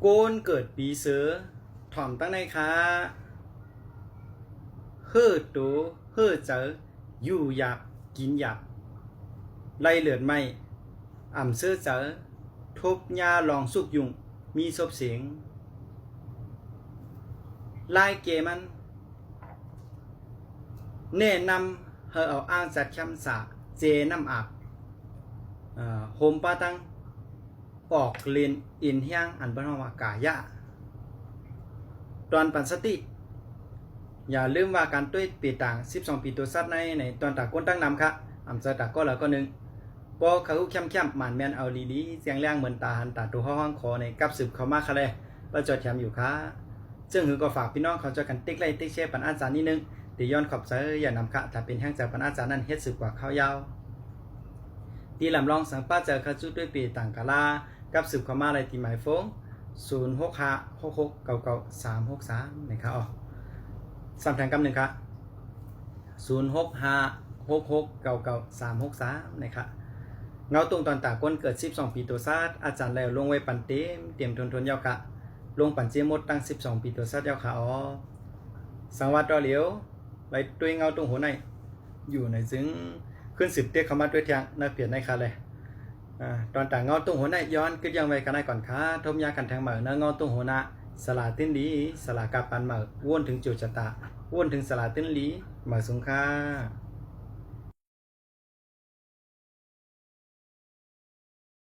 ໂກນເກີດປີເສືອ ຖ່ອມຕັ້ງໃນຄ່າ ເຮີ້ໂຕ ເຮີ້ໃຈ ຢູ່ຢາກ ກິນຢາກ ໄລ່ເລືອດໄໝ້ ອຳເຊີໃຈ ທົບຍາລອງສຸກຍຸງ ມີສົບເສງ ລາຍເກມັນ ແນະນຳໃຫ້ເອົາອ່າງຈັດແຄມສາ ເຈນ້ຳອາບ ເອີ ໂຮມປາຕັງ ອອກເລນເອັນແຮງ ອັນເພິ່ນເອີ້ນວ່າກາຍະ ຕອນປັນສະຕິ ຢ່າລືມວ່າການຕຸ້ຍເປຕາງສິບສອງປີໂຕສັດໃນ ໃນຕອນຕາກົ້ນຕັ້ງນຳຄະ ອຳເຈີຕາກໍລະກໍໜຶ່ງ ບໍ່ຄະຫຸແຄມໆ ໝານແມ່ນເອົາລີໆ ແຈ້ງແລງເໝືອນຕາຫັນຕາໂຕຮ້ອງຂໍໃນກັບສືບເຂົ້າມາຄະແລ ປະຈອດແຖມຢູ່ຄະ. ເຊິ່ງຫືກໍຝາກພີ່ນ້ອງເຂົາຊ່ອຍກັນຕິກໄລ້ຕິກແຊປັນອາຈານນິດໜຶ່ງ ຕິຍ້ອນຂອບໃຈຢ່ານຳຄະ ຖ້າເປັນແຮງໃຈປັນອາຈານນັ້ນເຮັດສືບກວ່າຄາວຍາວ ຕິລຳລອງສັງປະຈາຍຄະຈຸຕຸ້ຍເປຕາງກາລາ ກັບສືບເຂົ້າມາໄດ້ທີ່ໝາຍໂຟນ ສູນຫົກຫ້າ ຫົກຫົກ ເກົ້າເກົ້າ ສາມຫົກສາມ ນະຄະ. ອໍ ຊ້ຳແທງກຳໜຶ່ງຄະ ສູນຫົກຫ້າ ຫົກຫົກ ເກົ້າເກົ້າ ສາມຫົກສາມ ນະຄະ. ເງົາຕຸງຕອນຕາກົ້ນເກີດສິບສອງປີໂຕສັດ ອາຈານໄດ້ເອົາລົງໄວ້ປັນເຕັມເຕັມທົນໆ ແລ້ວກະ ລົງປັນເຈໝົດຕັ້ງສິບສອງປີໂຕສັດແລ້ວຄະ. ອໍ ສັງວາຕໍ່ຫຼຽວ ໄວ້ຕຸ້ຍເງົາຕຸງຫົວໃນ ຢູ່ໃນຈຶ່ງ ຂຶ້ນສືບເຕັກເຂົ້າມາດ້ວຍທາງໜ້າເພຈໃນຄະແລ. ອາ ຕອນຕາເງົາຕຸງຫົວໃນ ຍ້ອນກຶດຢ່າງໄວກະໄດ້ກ່ອນຄະ. ທົບຍາກັນແທງເໝີ ເນື້ອເງົາຕຸງຫົວໜ້າ ສະຫຼາຕື່ນດີ ສະຫຼາກາບປານເໝີ ວົນເຖິງໂຈດຊະຕາ ວົນເຖິງສະຫຼາຕື່ນດີ ໝາຍສູງຄ່າ.